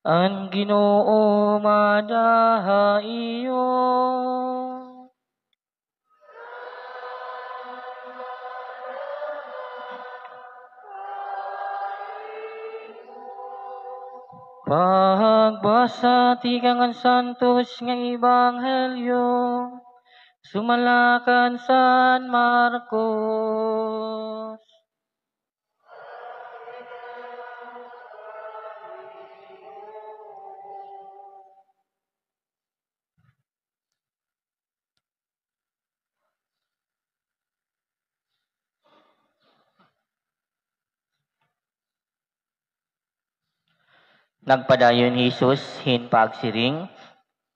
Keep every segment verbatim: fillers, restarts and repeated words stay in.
An Ginoo maada ha iyo. Pagbasa tikang han Santos nga Ebanghelyo sumala kan San Marcos. Nagpadayon hi Jesus hin pagsiring,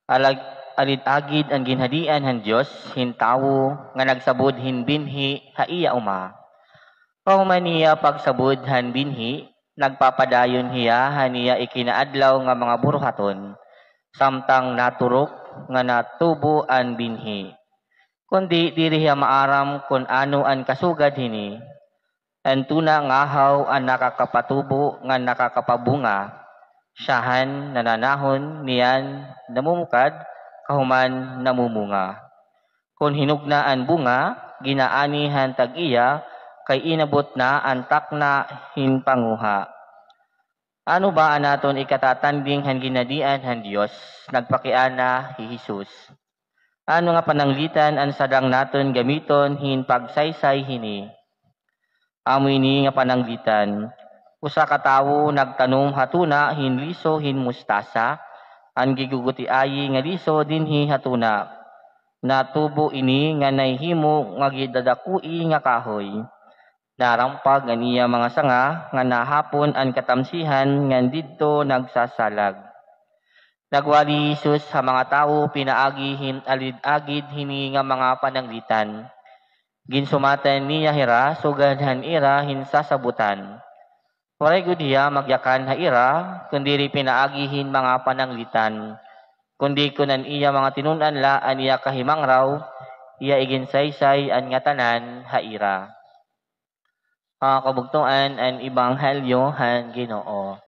alag-, alid-agid an ginhadian han Dios hin tawo nga nagsabod hin binhi ha iya uma. Kahuman niya pagsabod han binhi, nagpapadayon hiya han iya ikinaadlaw nga mga buruhaton, samtang naturok nga natubo an binhi. Kundi diri hiya maaram kon ano an kasugad hini. An tuna ngahaw an nakakapatubo ngan nakakapabunga. Siyahan nananahon niyan namumukad, kahuman namumunga. Kon hinog na an bunga, ginaani han tag-iya, kay inabot na an takna hin panguha. Ano ba an aton ikatatanding han ginhadian han Dios? Nagpakiana hi Jesus. Ano nga pananglitan an sadang naton gamiton hin pagsaysay hini? Amo ini nga pananglitan. Usa ka tawo nagtanom ha tuna hin liso hin mustasa, an gigugutiayi nga liso dinhi ha tuna. Natubo ini nga nahimo nga gidadakoi nga kahoy. Narampag an iya mga sanga nga nahapon an katamsihan ngan didto nagsasalag. Nagwali hi Jesus ha mga tawo pinaagi hin alid-agid hini nga mga pananglitan. Ginsumatan niya hira sugad han ira hin sasabotan. Waray gud hiya magyakan ha ira, kon diri pinaagi hin mga pananglitan. Kundi kon an iya mga tinun-an la an iya kahimangraw, iya iginsaysay an ngatanan ha ira. Mga kabugtoan, an Ebanghelyo han Ginoo.